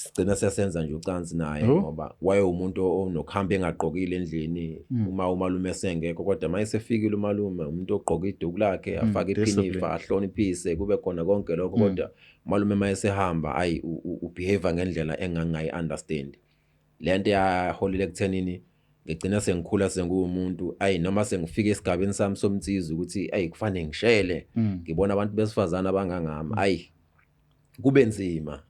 Sigcina sesenza nje ucansi naye Oh. ngoba wayewumuntu onokuhamba engagqokile endlini uma umalume esengekho, kodwa uma esefikile umalume umuntu ogqoka iduku lakhe, afake discipline. iphinifa, ahloniphise, kube khona konke lokho. Kodwa umalume uma esehamba, ayi, ubehave ngendlela engangayi-understand. Lento yaholela ekuthenini ngigcina sengikhula senguwumuntu, ayi, noma sengifika esigabeni sami somnsizwa ukuthi ayi kufanele ngishele, ngibona abantu besifazane abangangami, ayi kube nzima.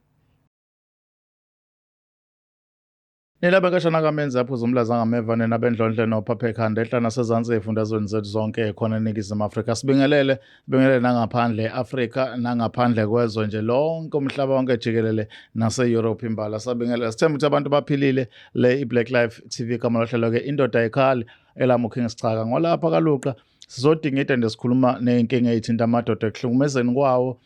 Nina benkashana kamenzi aphuza umlaza ngameva, nina bendlondle nophapha ekhanda ehla nasezansi ey'fundazweni zethu zonke khona eNingizimu Afrika. Sibingelele, sibingelele nangaphandle e-Afrika, nangaphandle kwezwe nje lonke, umhlaba wonke jikelele, nase-Europe imbala. Sabingelela, sithemba ukuthi abantu baphilile. Le i-Black Life TV, gama lohlelo-ke Indoda Ayikhali, elami uKing Sichaka. Ngolapha kaluqa sizodingida nje, sikhuluma ney'nkinga ey'thinta amadoda ekuhlukumezeni kwawo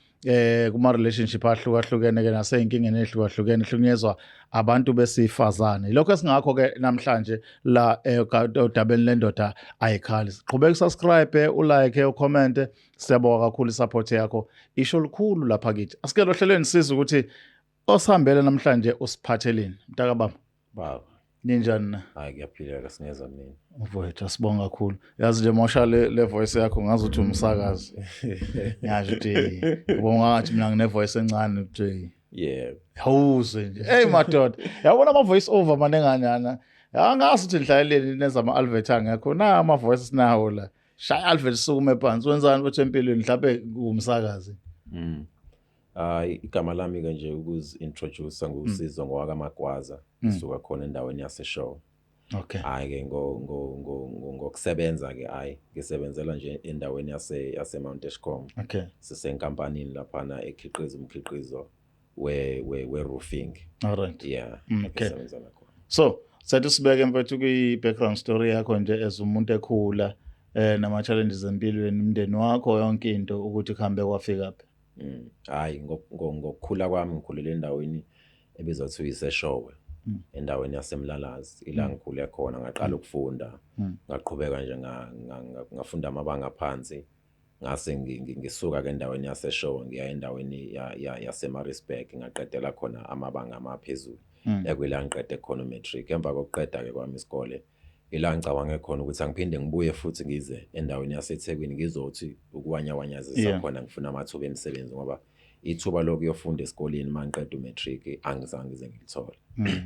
kuma relationship ahlukahlukene ke nasey'nkingeni ey'hlukahlukene hlukunyezwa abantu besifazane. Lokho esingakho ke namhlanje la odabeni lendoda ayikhali. Qhubeka usubscribe, ulike, ucomment. Siyabonga kakhulu, isupport yakho isho lukhulu lapha kithi. Asike lohlelweni siza ukuthi osihambele namhlanje usiphatheleni, mntaka baba. Baba. Ninjani na? Hayi, kuyaphileka, singeza mina. Mfowethu, asibonga kakhulu. Yazi nje mosha le voice yakho ngazi ukuthi umsakazi. Ngiyazi ukuthi ubonga ngathi mina ngine voice encane ukuthi hawuze nje. Hey madoda, yabona ama voice over manenganyana. Angazi ukuthi nihlaleleni nenza ama advert angekho. Na ama voice sinawo la. Shaya advert, sukume phansi. Wenzani futhi empilweni, mhlawumbe umsakazi? Hayi, igama lami ke nje ukuzi-introduce nguSizo ngowakaMagwaza, ngisuka khona endaweni yaseShowe. Hayi ke ngokusebenza ke, hayi, ngisebenzela nje endaweni yase Mount Edgecombe. Sisenkampanini laphana ekhiqiza umkhiqizo we roofing. All right. Yeah. Ngisebenzela khona. So, sathi sibeke mfethu kwi background story yakho nje as umuntu ekhula nama challenges empilweni, umndeni wakho, yonke into ukuthi kuhambe kwafika phi. Hayi, ngokukhula kwami ngikhulele endaweni ebizwa kuthiwa iseShowe. Endaweni yaseMlalazi ila ngikhule khona, ngaqala ukufunda, ngaqhubeka nje ngafunda amabanga aphansi, ngase ngisuka ke endaweni yaseShowe ngiya endaweni yaseMaritzburg, ngaqedela khona amabanga amaphezulu, ekuyila ngiqede khona umatric. Emva kokuqeda ke kwami isikole, ila ngicabange khona ukuthi angiphinde ngibuye futhi ngize endaweni yaseThekwini ngizothi ukuwanyawanyazisa khona, ngifuna amathuba emisebenzi, ngoba ithuba lokuyofunda esikoleni uma ngiqeda umatric angizange ngize ngilithole.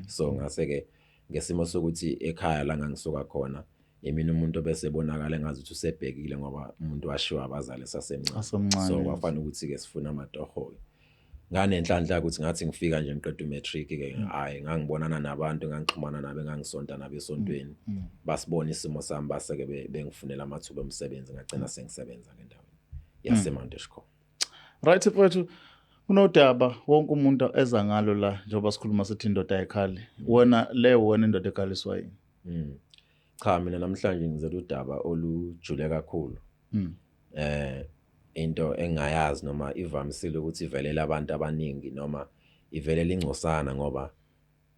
So ngase ke ngesimo sokuthi ekhaya la ngangisuka khona imina umuntu obese bonakala engazi ukuthi usebhekile, ngoba umuntu washiwa abazali esasemncane. Asemncane, so yes. kwafana ukuthi ke sifuna amatoho ke. Nganenhlanhla ukuthi ngathi ngifika nje ngiqeda umatric ke, hayi, ngangibonana nabantu, ngangixhumana nabo, engangisonta nabo esontweni, basibona isimo sami, base ke bengifunela amathuba omsebenzi, ngagcina sengisebenza ngendaweni yase-Mount Edgecombe. Right mfethu, kunodaba wonke umuntu eza ngalo la njengoba sikhuluma sithi indoda ayikhali. Wena le wena indoda ekhaliswa yini? Cha, mina namhlanje ngizela udaba olujule kakhulu. Into engayazi noma ivamisile ukuthi ivelele abantu abaningi noma ivelela ingcosana, ngoba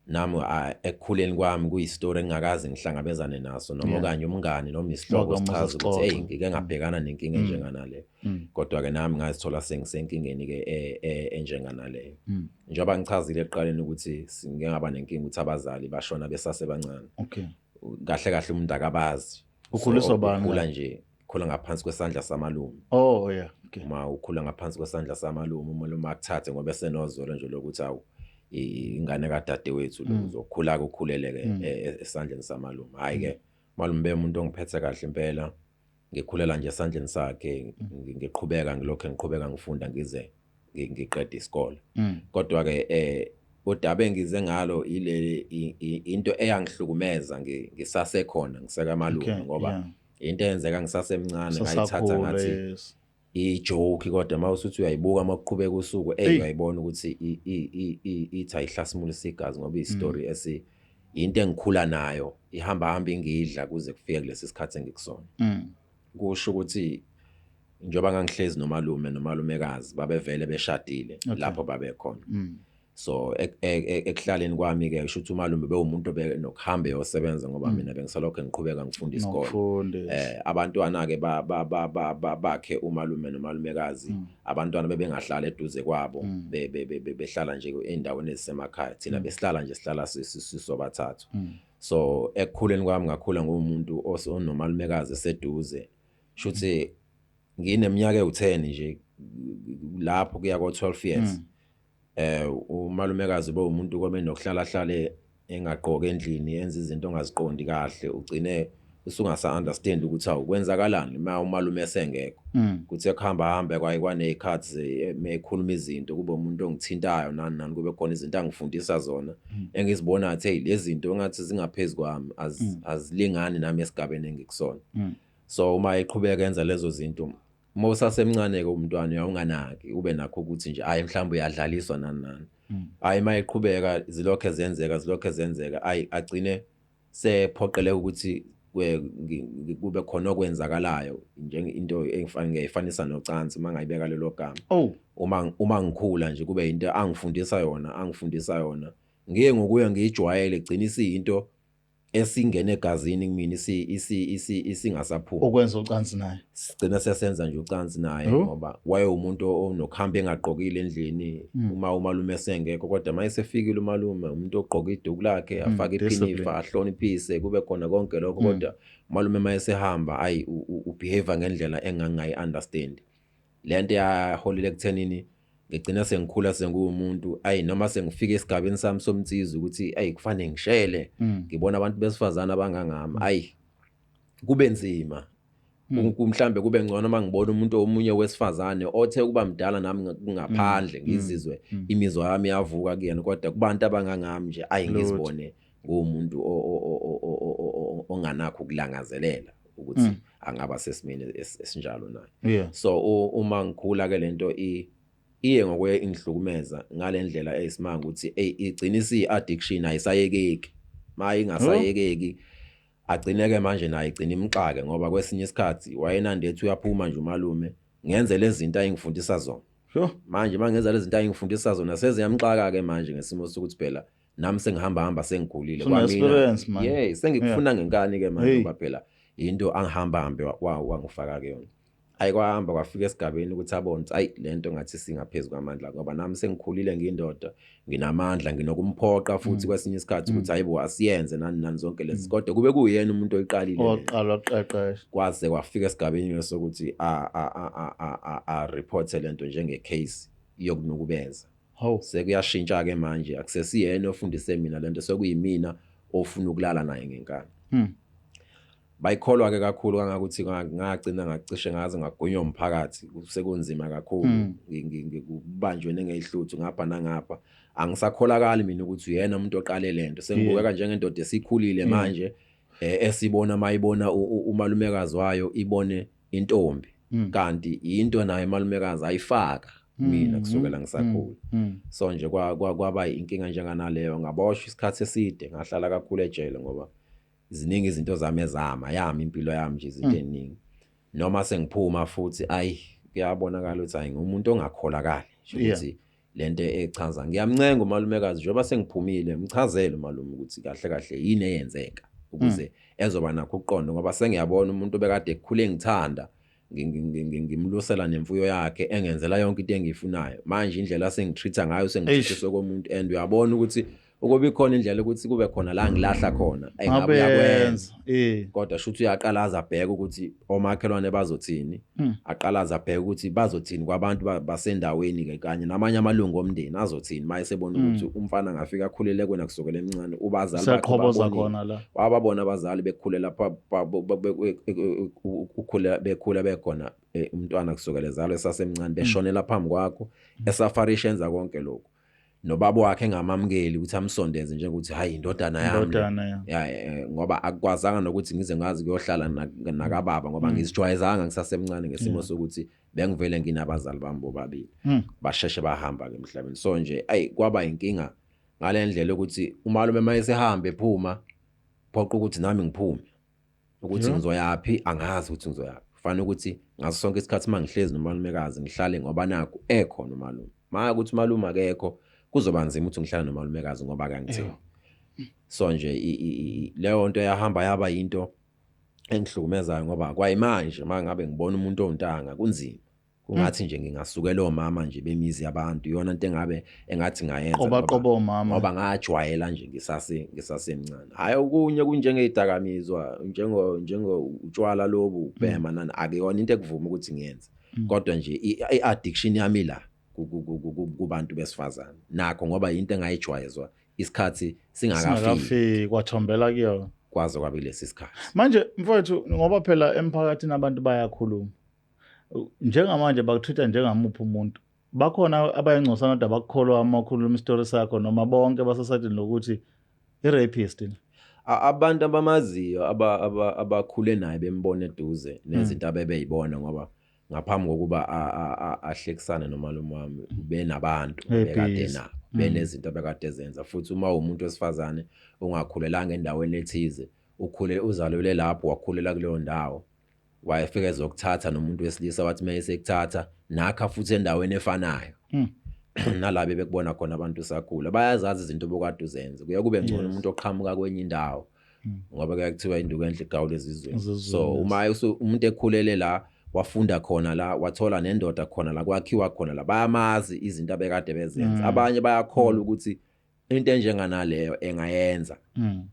nami ekukhuleni kwami kuyistory engingakaze ngihlangabezane naso noma okanye umngani noma isihlobo Wake sichaza ukuthi hey, sixoxe. ngike ngabhekana nenkinga enjenganale. Kodwa ke nami ngazithola sengisenkingeni ke enjenganaleyo. Njengoba ngichazile ekuqaleni ukuthi ngike ngaba nenkinga ukuthi abazali bashona besasebancane. Kahle kahle umuntu akabazi. Ukhuliswa So, bani ukhula la? nje, ukhula ngaphansi kwesandla samalume. Oh yeah. Okay. Uma ukhula ngaphansi kwesandla samalume, umalume akuthathe ngoba esenozwelo nje lokuthi awu, ingane kadadewethu lo, uzokhula ke ukhulele ke esandleni samalume. Hayi ke, malume be umuntu ongiphethe kahle impela, ngikhulela nje esandleni sakhe, ngiqhubeka ngilokho ngiqhubeka ngifunda ngize ngiqede isikole. Kodwa ke udaba engize ngalo ile into eyangihlukumeza ngisasekhona ngisakamalume, ngoba into eyenzeka ngisasemncane ngayithatha Sasakhula, ngathi ijoke, kodwa uma usuthi uyayibuka uma kuqhubeka usuku, ey, Eyi. uyayibona ukuthi ithi ayihlasimulisa igazi, ngoba istory esi into engikhula nayo ihamba hamba ingidla kuze kufike kulesi sikhathi engikusona. Kusho ukuthi njengoba ngangihlezi nomalume nomalumekazi, babevele beshadile lapho babekhona. So ekuhlaleni kwami ke, kusho ukuthi umalume bewumuntu obenokuhamba eyosebenza, ngoba mina bengisalokho ngiqhubeka ngifunda isikole. Nokufunda. Abantwana ke bakhe umalume nomalumekazi, abantwana bebengahlala eduze kwabo, behlala nje endaweni ezisemakhaya. Thina besihlala nje, sihlala sisobathathu. So ekukhuleni kwami ngakhula ngumuntu onomalumekazi eseduze, shuthi ngineminyaka ewu10 nje lapho kuya ko12 years. Umalumekazi bewumuntu kobe nokuhlala hlale engagqoka endlini, enza izinto ongaziqondi kahle, ugcine usungasa understand ukuthi awu, kwenzakalani ma umalume esengekho. Kuthi ekuhamba hambe kwaye kwanezikhathi mekhuluma izinto, kube umuntu ongithintayo nani nani, kube khona izinto angifundisa zona engizibona ngathi, hey, lezi zinto ngathi zingaphezulu kwami, azilingani nami esigabeni engikusona. So uma eqhubeka enza lezo zinto, uma usasemncane ke umntwana uyawunganaki, ube nakho ukuthi nje hayi, mhlawumbe uyadlaliswa nani nani. Hayi, uma eqhubeka zilokhe zenzeka, zilokhe zenzeka, ayi, agcine sephoqeleka ukuthi kube khona okwenzakalayo, njengento engifana ngiyayifanisa nocansi uma ngayibeka lelo gama. Uma ngikhula nje, kube into angifundisa yona, angifundisa yona, ngiye ngokuya ngiyijwayele, gcina isiyinto esingena egazini kumina, isingasaphumi. Ukwenza ucansi naye. Sigcina sesenza nje ucansi naye. Oh. Ngoba wayewumuntu onokuhamba engagqokile endlini uma umalume esengekho, kodwa uma esefikile umalume, umuntu ogqoka iduku lakhe, afake Discipline. iphinifa, ahloniphise, kube khona konke lokho. Kodwa umalume uma esehamba, ayi, ubehave ngendlela engangayi-understand. Lento yaholela ekuthenini ngigcina sengikhula senguwumuntu, ayi, noma sengifika esigabeni sami somnsizwa ukuthi ayi, kufanele ngishele, ngibona abantu besifazane abangangami, ayi, kube nzima. Mhlambe kube ngcono uma ngibona umuntu omunye wesifazane othe ukuba mdala nami ngaphandle, ngizizwe imizwa yami yavuka kuyena, kodwa kubantu abangangami nje, ayi, Lutho. ngizibone ngumuntu onganakho ukulangazelela ukuthi angaba sesimeni esinjalo naye. So uma ngikhula ke, lento iye ngokuye ingihlukumeza ngalendlela eyisimanga ukuthi ey, igcina isiyi-addiction, ayisayekeki. Ma ingasayekeki, agcineke manje naye igcina imxake, ngoba kwesinye isikhathi wayenande ethi uyaphuma nje umalume, ngenze lezi zinto ayengifundisa zona. Manje mangenza lezi zinto ayengifundisa zona, seziyamxaka ke manje ngesimo sokuthi phela nami sengihamba hamba, sengikhulile. Sune-experience, man. Yeah, sengikufuna ngenkani ke manje, Hey. ngoba phela into angihamba hambe wangifaka ke yona. Ayikwahamba kwafika esigabeni ukuthi abone ukuthi ayi, lento ngathi singaphezulu kwamandla, ngoba nami sengikhulile, ngiyindoda, nginamandla, nginokumphoqa futhi kwesinye isikhathi ukuthi hayibo, asiyenze nani nani zonke lezi, kodwa kube kuyena umuntu oyiqalile lento. Oqala waqeqesha. Kwaze kwafika esigabeni sokuthi a report lento njenge case yokunukubeza. Sekuyashintsha ke manje, akusesiyena ofundise mina lento, sekuyimina ofuna ukulala naye ngenkani. Bayikholwa ke kakhulu kangakuthi ngagcina ngacishe ngaze ngagunywa umphakathi, sekunzima kakhulu. Ngikubanjwe nengeyihluthu ngapha nangapha, angisakholakali mina ukuthi uyena umuntu oqale lento, sengibukeka njengendoda esikhulile manje, esibona mayibona umalumekazi wayo ibone intombi, kanti into naye umalumekazi ayifaka mina kusukela ngisakhula. So nje kwaba inkinga njenganaleyo, ngaboshwa isikhathi eside, ngahlala kakhulu ejele, ngoba ziningi izinto zami ezama yami impilo yami nje, izinto eziningi. Noma sengiphuma futhi, ayi, kuyabonakala ukuthi ayi, ngumuntu ongakholakali nje ukuthi lento echaza. Ngiyamncenga umalumekazi njengoba sengiphumile, ngichazele umalume ukuthi kahle kahle yini eyenzeka, ukuze ezoba nakho ukuqonda, ngoba sengiyabona umuntu obekade ekukhule engithanda, ngimlusela nemfuyo yakhe, engenzela yonke into engiyifunayo, manje indlela asengitreat ngayo, sengitreat sokomuntu, and uyabona ukuthi ukuba ikhona indlela ukuthi kube khona la ngilahla khona, engabe uyakwenza. Kodwa shuthi uyaqala aze abheke ukuthi omakhelwane bazothini, aqala aze abheke ukuthi bazothini kwabantu basendaweni ke, kanye namanye amalungu omndeni azothini maye sebona ukuthi umfana angafika akhulele kwena kusukela emncane, ubazali bakhe Siyaqhoboza babonile. khona la. Wababona abazali bekhulela ukhula bekhula bekhona, umntwana kusukela ezalwa esasemncane, beshonela phambi kwakho, esafarisha, enza konke lokho, nobaba wakhe engamamukeli ukuthi amsondeze njengokuthi hayi, indodana yami le. Indodana yami. Ya, ngoba akukwazanga nokuthi ngize ngazi kuyohlala nakababa, ngoba ngizijwayezanga ngisasemncane ngesimo sokuthi bengivele nginabazali bami bobabili, basheshe bahamba ke emhlabeni. So nje ayi, kwaba inkinga ngale ndlela ukuthi umalume mayesehambe ephuma, phoqa ukuthi nami ngiphume, ukuthi ngizoyapi angazi ukuthi ngizoyapi. Kufanele ukuthi ngaso sonke isikhathi mangihlezi nomalumekazi ngihlale, ngoba nakho ekhona umalume. Manje ukuthi umalume akekho, Kuzoba nzima ukuthi ngihlale nomalumekazi ngoba akangithembi. So nje leyo nto yahamba yaba yinto engihlukumezayo, ngoba kwayimanje uma ngabe ngibona umuntu owuntanga kunzima. Kungathi nje ngingasukela omama nje bemizi yabantu, iyona into engabe engathi ngayenza. Qoba qoba omama. Ngoba ngajwayela nje ngisasemncane. Hhayi okunye kunjengey'dakamizwa, njengo utshwala lobu, ukubhema nani, akuyona into ekuvuma ukuthi ngiyenze. Kodwa nje i-addiction yami la kubantu besifazane. Nakho ngoba into engayijwayezwa isikhathi singakafiki. Singakafiki, kwathombela kuyona. Kwaze kwabe kulesi sikhathi. Manje mfowethu, ngoba phela emphakathini abantu bayakhuluma. Njengamanje bakutreat njengamuphi umuntu? Bakhona abayingcosana kodwa bakukholwa uma ukhuluma isitori sakho, noma bonke basesayidini lokuthi i-rapist le? Abantu abamaziyo, abakhule naye bembona eduze nezinto abebeyibona, ngoba ngaphambi kokuba ahlekisane nomalume wami benabantu bekade nabo, benezinto abekade zenza. Futhi uma uwumuntu wesifazane ungakhulelanga endaweni ethize, ukhule uzalelwe lapho, wakhulela kuleyo ndawo, wayefika ezokuthatha nomuntu wesilisa, wathi uma esekuthatha nakha futhi endaweni efanayo nalabo bekubona khona abantu usakhula, bayazazi izinto obukade uzenze. Kuye kube ngcono umuntu oqhamuka kwenye indawo, ngoba kuyaye kuthiwa induku enhle igawule ezizweni. So uma umuntu ekhulele la, wafunda khona la, wathola nendoda khona la, kwakhiwa khona la, bayamazi izinto abekade bezenza. Abanye bayakholwa ukuthi into enjenganaleyo engayenza,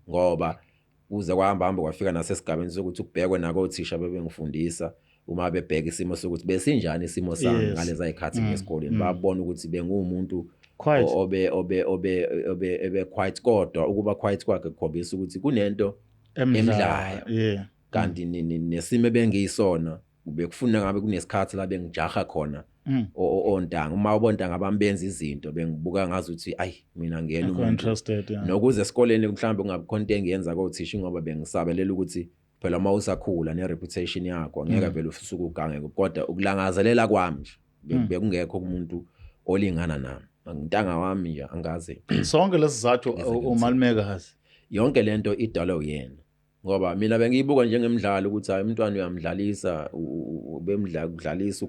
ngoba kuze kwahamba hamba kwafika nasesigabeni sokuthi kubhekwe nakothisha bebengifundisa, uma bebheka isimo sokuthi besinjani isimo sami ngaleza zikhathi ngesikoleni, babona ukuthi bengumuntu obe obe obe obe ebe quiet, kodwa ukuba quiet kwakhe kukhombisa ukuthi kunento emdlayo. Kanti nesimo ebengiyisona bekufuna ngabe kunesikhathi la bengijaha khona ontanga, uma ubontanga bami benza izinto bengibuka ngazi ukuthi ayi mina ngiyena umuntu nokuze esikoleni mhlawumbe kungabi khona into engiyenza kothisha, ngoba bengisabelela ukuthi phela uma usakhula ne-reputation yakho angeke vele usuke ugange, kodwa ukulangazelela kwami nje bekungekho kumuntu olingana nami, ngintanga wami nje angazi. Sonke lesizathu umalumekazi, yonke lento idalwe uyena, ngoba mina bengiyibuka njengemidlalo ukuthi hayi umntwana uyamdlalisa, ubemdlalisa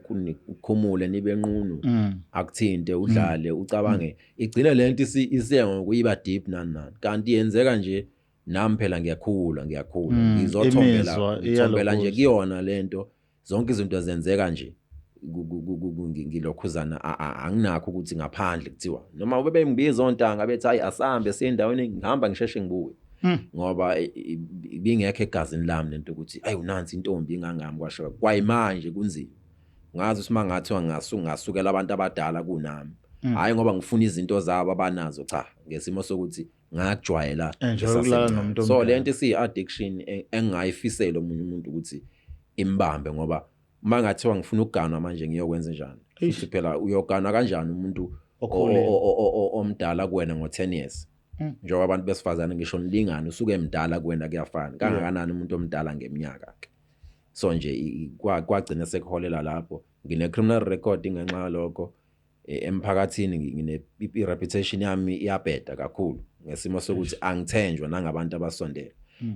ukhumule nibe nqunu, akuthinte udlale ucabange, igcine lento isiye ngokuyiba deep nani nani, kanti yenzeka nje nami phela ngiyakhula ngizothombela nje kuyona lento, zonke izinto zenzeka nje ngilokhuzana, anginakho ukuthi ngaphandle kuthiwa noma bebengibiza ontanga bethi hayi asambe siye endaweni, ngihamba ngisheshe ngibuye, ngoba ibingekho egazini lami lento ukuthi ayi unansi intombi ingangami kwasho. Kwayimanje kunzima, ngazi ukuthi mangathiwa ngasukela abantu abadala kunami, hayi ngoba ngifuna izinto zabo abanazo, cha, ngesimo sokuthi ngajwayela. So lento isiyi-addiction engingayifisela omunye umuntu ukuthi imbambe, ngoba uma ngathiwa ngifuna ukuganwa manje ngiyokwenza njani? Futhi phela uyoganwa kanjani umuntu omdala kuwena ngo-10 years? Njengoba abantu besifazane ngisho nilingane usuke emdala kuwena, kuyafana kangakanani umuntu omdala ngeminyaka ke. So nje kwagcina sekuholela lapho, ngine-criminal record ngenxa yalokho. Emphakathini ngine i-reputation yami iyabheda kakhulu ngesimo sokuthi angithenjwa nangabantu abasondele.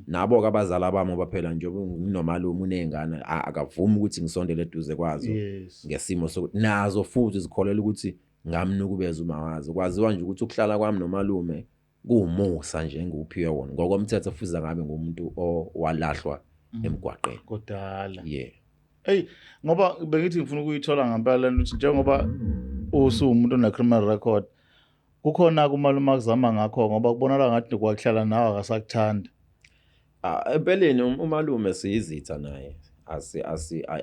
Nabo-ke abazali abami, ngoba phela njengoba nginomalume uney'ngane, akavumi ukuthi ngisondele eduze kwazo, ngesimo sokuthi nazo futhi zikholelwa ukuthi ngamnukubeza uma wazo. Kwaziwa nje ukuthi ukuhlala kwami nomalume kuwumusa nje engiwuphiwe wona ngokomthetho, futhi ngabe ngumuntu owalahlwa emgwaqeni kudala. Hey, ngoba bengithi ngifuna ukuyithola ngempela lento ukuthi njengoba usuwumuntu one-criminal record, kukhona kumalume akuzama ngakho, ngoba kubonakala ngathi kwakuhlala nawe akasakuthandi. Empeleni umalume siyizitha naye,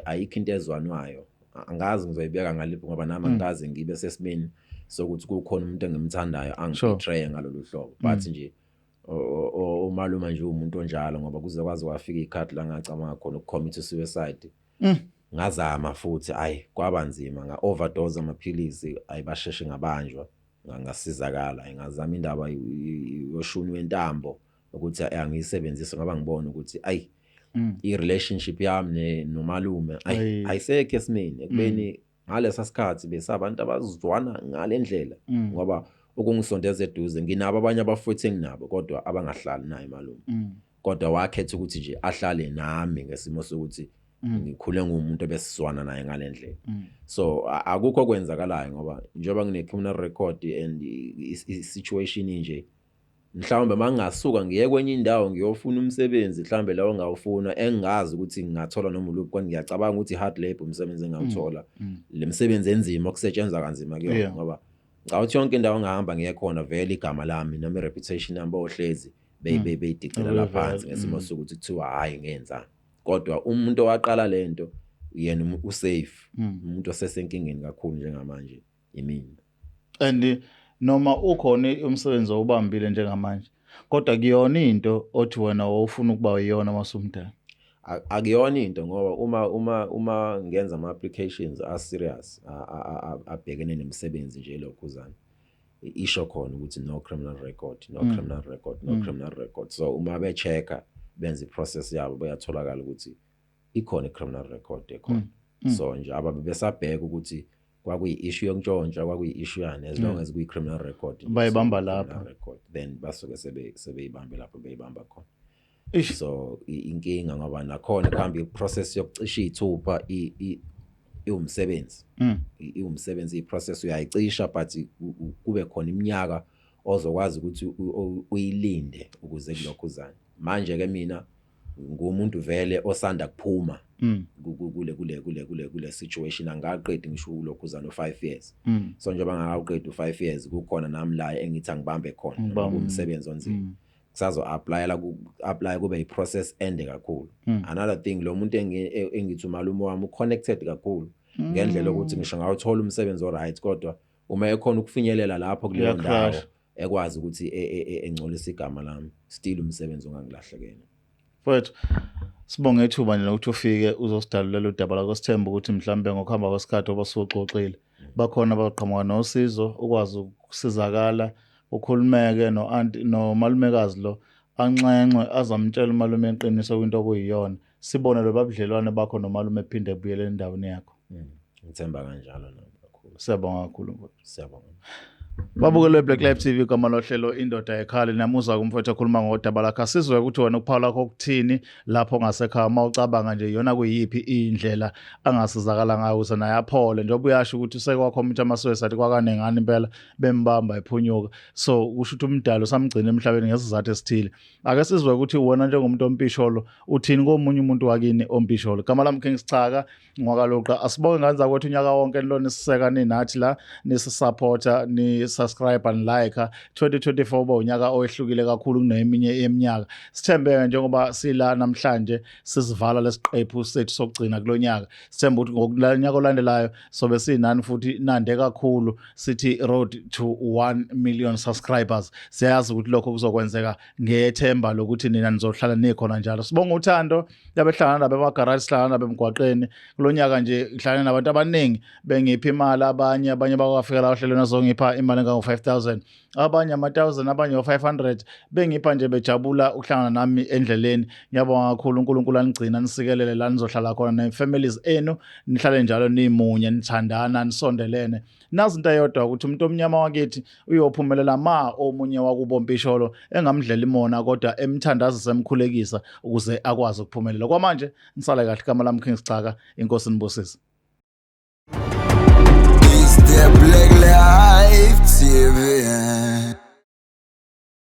ayikho into ezwanwayo. Angazi ngizoyibeka ngaliphi, ngoba nami angikaze ngibe sesimeni sokuthi kukhona umuntu engimthandayo angibetray ngalolu hlobo, but nje umalume nje umuntu onjalo, ngoba kuze kwaze kwafika ikhathi la ngacabanga khona ukucommit suicide. Ngazama futhi ayi kwaba nzima, nga-overdose amaphilisi, ayibasheshe ngabanjwa, ngasizakala. Ngazama indaba yoshuni wentambo ukuthi angiyisebenzise, ngoba ngibona ukuthi ayi i-relationship yami nomalume ayisekho esimeni, ekubeni ngalesa sikhathi besabantu abazwana ngale ndlela, ngoba ukungisondeza eduze nginabo abanye abafowethu enginabo kodwa abangahlali naye malume, kodwa wakhetha ukuthi nje ahlale nami ngesimo sokuthi Ngikhule ngumuntu ebesizwana naye ngalendlela. So akukho okwenzakalayo ngoba njengoba ngine criminal record and i-situation nje, mhlawumbe mangingasuka ngiye kwenye indawo ngiyofuna umsebenzi, mhlawumbe lawo ngawufuna engingazi ukuthi ngingathola noma uluphi, kodwa ngiyacabanga ukuthi i-hard labor umsebenzi engawuthola, le misebenzi enzima okusetshenzwa kanzima kuyona, ngoba ngicabanga ukuthi yonke indawo engahamba ngiye khona vele igama lami noma i-reputation yami bohlezi beyidicilela phansi ngesimo sokuthi kuthiwa hhayi ngenzani. Kodwa umuntu owaqala lento yena usafe, umuntu osesenkingeni kakhulu njengamanje imina. And noma ukhona umsebenzi owubambile njengamanje, kodwa kuyona into othi wena wawufuna ukuba yiyona masumdala? Akuyona into, ngoba uma ngenza ama-applications a-serious abhekene nemisebenzi nje lokhuzana, isho khona ukuthi no criminal record, no criminal record, no criminal record. So uma be-check-a, benza i-process yabo, bayatholakala ukuthi ikhona i-criminal record ekhona. So nje ababe besabheka ukuthi kwakuyi-issue yokuntshontsha, kwakuyi-issue yani, as long as kuyi-criminal record nje, Bayibamba so lapho. criminal record, then basuke sebeyibambe lapho beyibamba khona. Ish. So inkinga ngoba nakhona kuhamba i-process yokucisha iy'thupha iwumsebenzi. Iwumsebenzi i-process, uyayicisha but kube khona iminyaka ozokwazi ukuthi uyilinde ukuze kulokhuzane. Manje-ke mina ngumuntu vele osanda kuphuma kule situation, angaqedi ngisho ulokhuzana u5 years. So njengoba ngakawuqedi u5 years, kukhona nami la engithi angibambe khona noma kumsebenzi onzima, kusazo applyela ku apply kube i-process ende kakhulu. Another thing, lo muntu engithi umalume wami uconnected kakhulu ngendlela yokuthi ngisho ngawuthola umsebenzi o-right, kodwa uma ekhona ukufinyelela lapho kuleyo ndawo Uya-crash. ekwazi ukuthi engcolise igama lami, still umsebenzi ungangilahlekela. Mfowethu, sibonge ithuba nje lokuthi ufike uzosidalulela udaba lakho. Sithemba ukuthi mhlambe ngokuhamba kwesikhathi oba suxoxile bakhona abaqhamuka nosizo, ukwazi ukusizakala, ukhulumeke no-anti nomalumekazi lo, anxenxe azamtshela umalume iqiniso kwinto okuyiyona, sibone lo babudlelwane bakho nomalume ephinde ebuyele endaweni yakho. Ngithemba kanjalo nami kakhulu. Siyabonga kakhulu, mfowethu. Siyabonga. Babukele Black Life TV, igama lohlelo Indoda Ekhali. Namuza kumfowethu ekhuluma ngodaba lakhe. Asizwe ukuthi wena ukuphawula kwakho kuthini lapho ngasekhaya, uma ucabanga nje iyona kuyiphi indlela angasizakala ngayo ukuze naye aphole, njengoba uyasho ukuthi usekwacommit ama-suicide kwakanengani impela bembamba ephunyuka. So kusho ukuthi umdalo usamgcina emhlabeni ngesizathu esithile. Ake sizwe ukuthi wena njengomuntu ompisholo uthini komunye umuntu wakini ompisholo. Igama lami King Sichaka ngwakaluqa. Asibonge ngane zakwethu unyaka wonke nilona siseka ninathi la, nisisupporta, ni-subscribe and like. 2024 uba unyaka owehlukile kakhulu kuneminye yeminyaka. Sithembe njengoba sila namhlanje sisivala lesiqephu sethu sokugcina kulonyaka, sithemba ukuthi ngonyaka olandelayo sobe sinani futhi nande kakhulu, sithi road to 1 million subscribers. Siyazi ukuthi lokho kuzokwenzeka ngethemba lokuthi nina nizohlala nikhona njalo. Sibonga uthando yabehlangana nabo emagaraji, sihlangana nabo emgwaqeni. Kulonyaka nje ngihlangane nabantu abaningi bengipha imali, abanye bakwafika la ohlelweni azongipha imali engango-5000, abanye ama-1000, abanye o-500, bengipha nje bejabula ukuhlangana nami endleleni. Ngiyabonga kakhulu. uNkulunkulu anigcina, nisikelele la nizohlala khona ne-families enu, nihlale njalo nimunye, nithandana, nisondelene. Nazi into eyodwa, ukuthi umuntu omnyama wakithi uyophumelela ma omunye wakubo mpisholo engamdlela imona, kodwa emthandazisa, emkhulekisa ukuze akwazi ukuphumelela. Kwamanje nisale kahle. Igama lami King Sicaka. Inkosi nibusise. It's the Black Life TV.